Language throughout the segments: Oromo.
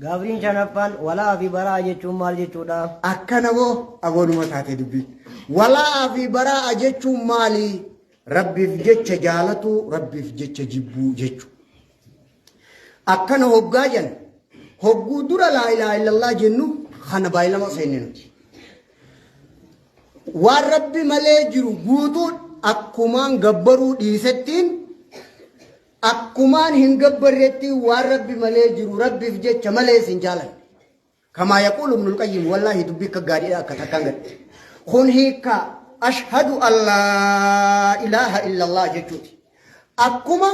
Gaaffiin shanaffaan walaa fi baraa jechuun maal jechuudha? Akkana moo aboonuma taate dubbiin. Walaa fi baraa jechuun maali? Rabbiif jecha jaalatuu, Rabbiif jecha jibbuu jechu. Akkana hoggaa jenna. Hogguu dura laa ilaaha illallah jennu kana baay'ilama seenne nuti. Waan Rabbi malee jiru guutuun akkumaan gabbaruu dhiisettiin akkumaan hin gabbarrettiin waan Rabbi malee jiru Rabbiif jecha malee isin jaalanne. Kamaa yaquulu Ibnul Qayyim wallaahi dubbii akka gaariidha akka takkaan gadhe. Kun hiikka ashhadu an laa ilaaha illallah jechuuti. Akkuma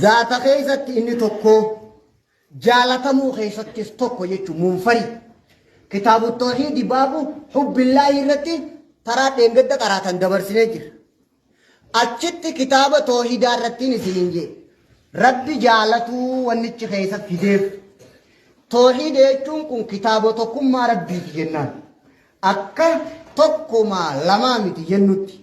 zaata keessatti inni tokko jaalatamuu keessattis tokko jechuun munfarid. Kitaabu tawhiidi baabu hubbillaahi irratti taraa dheengadda qaraatan dabarsinee jira. Achitti kitaaba toohidaa irrattiin isiniin jee. Rabbi jaalatuu wannichi keessa fideef. Toohida jechuun kun kitaaba tokkummaa Rabbiiti jennaan. Akka tokkumaa lamaa miti jennutti.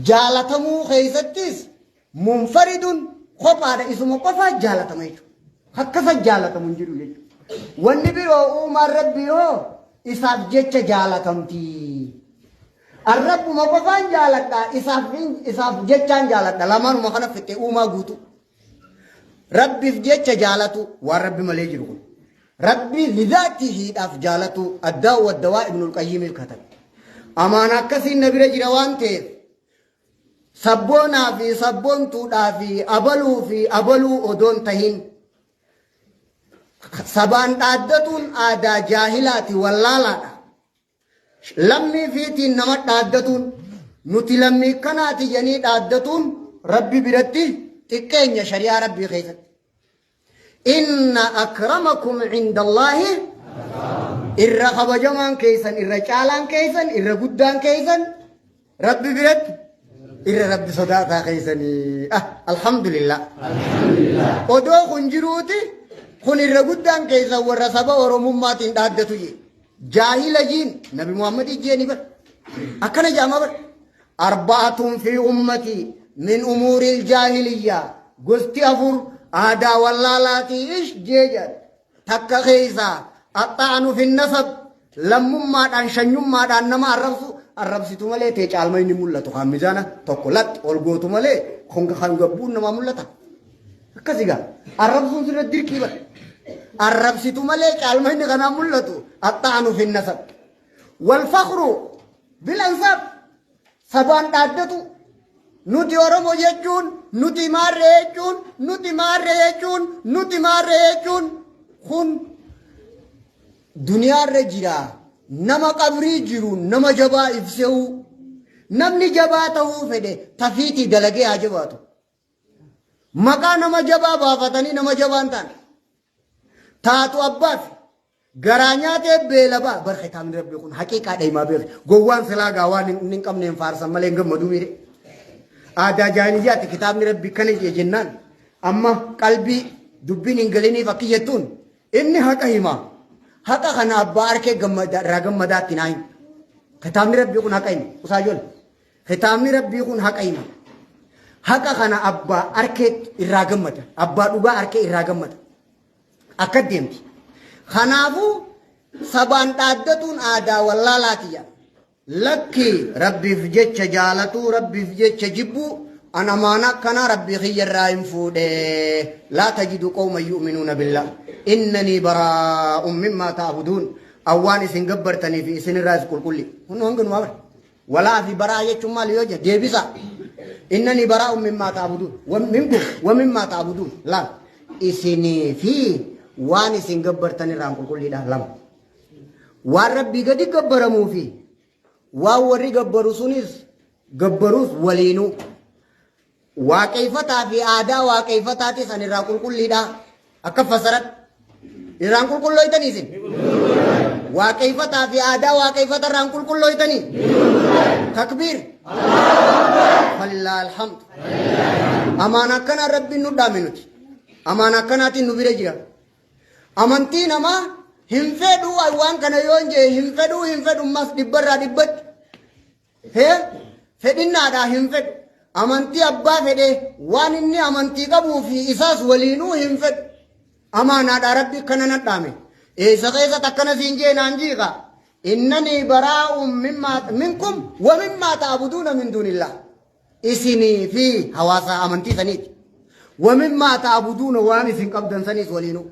Jaalatamuu keessattis munfaridun kophaadha isuma qofaa jaalatama jechuudha. Akkasa jaalatamu hin jiru jechuudha. Wanni biroo uumaan Rabbii hoo isaaf jecha jaalatamti. An Rabbuma qofaan jaaladha isaaf isaaf jechaan jaaladha lamaanuma kana fixxe uumaa guutuu. Rabbiif jecha jaalatu waan Rabbi malee jiru kun. Rabbi lidaatihiidhaaf jaalatu addaa waddawaa Ibnul Qayyimiif katabe. Amaan akkasiin na bira jira waan ta'eef sabboonaa fi sabboontuudhaa fi abaluu fi abaluu odoon tahin sabaan dhaaddatuun aadaa jaahilaati wallaalaadha. Lammii fiitiin nama dhaaddatuun nuti lammii kanaati jedhanii dhaaddatuun Rabbi biratti xiqqeenya shari'aa Rabbii keessatti. Inna akramakum indallaahi irra kabajamaan keessan irra caalaan keessan irra guddaan keessan Rabbi biratti irra Rabbi sodaataa keessanii. Ah, alhamdulillah. Odoo kun jiruuti kun irra guddaan keessan warra saba Oromummaatiin dhaaddatu jee. Jaahila jiin Nabi Muhammad jeeni bar. Akkana jaama bar. Arba'atun fi ummati min umuuril jaahiliyyaa. Gosti afur aadaa wallaalaatii ish jee jedhan. Takka keessaa axxaanu fi nasab lammummaadhaan shanyummaadhaan nama arrabsu arrabsitu malee tee caalma inni mul'atu kan mizaana tokko latti ol gootu malee kan gabbuun namaa mul'ata. Akkasi gaa arrabsuun sirra dirqii bara. Arrabsitu malee caalma inni kanaan mul'atu axxaanu fi nasab. Wal fakru bil ansaab sabaan dhaaddatu nuti Oromo jechuun nuti maarree jechuun nuti maarree jechuun nuti maarree jechuun kun duniyaarra jira nama qabrii jiru nama jabaa ibse'uu namni jabaa ta'uu fedhe tafiitii dalagee haa jabaatu. Maqaa nama jabaa baafatanii nama jabaa hin taane. Taatu abbaaf garaa nyaatee beela ba'a. Bar kitaabni rabbii kun haqiiqaa dhahimaa beeku. Gowwaan silaa gaa waan hin qabneen faarsan malee hin gammaduu miire. Aadaa jaahiliyyaati kitaabni rabbii kana jee jennaan amma qalbii dubbiin hin galiniif akki jettuun inni haqa hima. Haqa kana abbaa arkee gammadaa irraa gammadaatti naa hima. Kitaabni rabbii kun haqa hima. Usaa ijoollee. Kitaabni Rabbii kun haqa hima. Haqa kana abbaa arkeetti irraa gammada. Abbaa dhugaa arkee irraa gammada. Akka deemti. Kanaafuu sabaan dhaaddatuun aadaa wallaalaati jedha. Lakki Rabbiif jecha jaalatuu Rabbiif jecha jibbuu an amaana akkanaa Rabbii kiyya irraa hin fuudhe. Laa tajidu qawman yu'minuuna billah. Innanii baraa'un mimmaa ta'buduun. Awwaan isin gabbartanii fi isin irraas qulqulli. Kun hanganumaa bara. Walaa fi baraa jechuun maali yoo jedhe deebisa. Innani baraa'un mimmaa ta'buduun. Minkum wa mimmaa ta'buduun. Lama. Isinii fi waan isin gabbartan irraan qulqulliidha. Lama. Waan Rabbii gadi gabbaramuu fi waan warri gabbaru sunis gabbaruus waliinuu. Waaqeeffataa fi aadaa waaqeeffataatis ani irraa qulqulliidha. Akka fasaran. Irraan qulqullooytanii isin? Waaqeeffataa fi aadaa waaqeeffata irraan qulqullooytanii? Takbiir. Falillaa alhamdu. Amaan akkanaa rabbiin nu dhaame nuti. Amaan akkanaatiin nu bira jira. Amantii namaa hin fedhuu waan kana yoo hin jee hin fedhuu hin fedhu ammas dhibbarraa dhibbatti. Hee fedhinnaadhaa hin fedhu. Amantii abbaa fedhee waan inni amantii qabuu fi isaas waliinuu hin fedhu. Amaanaadhaa Rabbi akkana na dhaame. Eessa keessatti akkana siin jee naan jiiqa. Innanii baraa'uun minkum wa mimmaa ta'buduuna min duunillah. Isinii fi hawaasa amantii saniiti. Wa mimmaa ta'buduuna waan isin qabdan saniis waliinuu.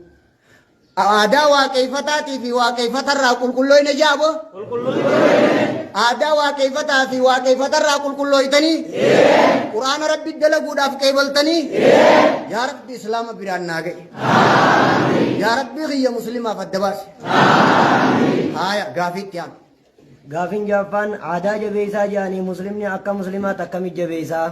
Aadaa waaqeeffataatii fi waaqeeffatarraa qulqullooyne jaabo. Aadaa waaqeeffataa fi waaqeeffatarraa qulqullooytanii. Quraana Rabbi dalaguudhaaf qeebaltanii. Yaa Rabbi Islaama biraan naa ga'e. Yaa Rabbi kiyya muslimaaf adda baasi. Haaya gaafiitti aanu. Gaafiin ja'affaan aadaa jabeessaa jedhanii muslimni akka muslimaatti akkamitti jabeessaa?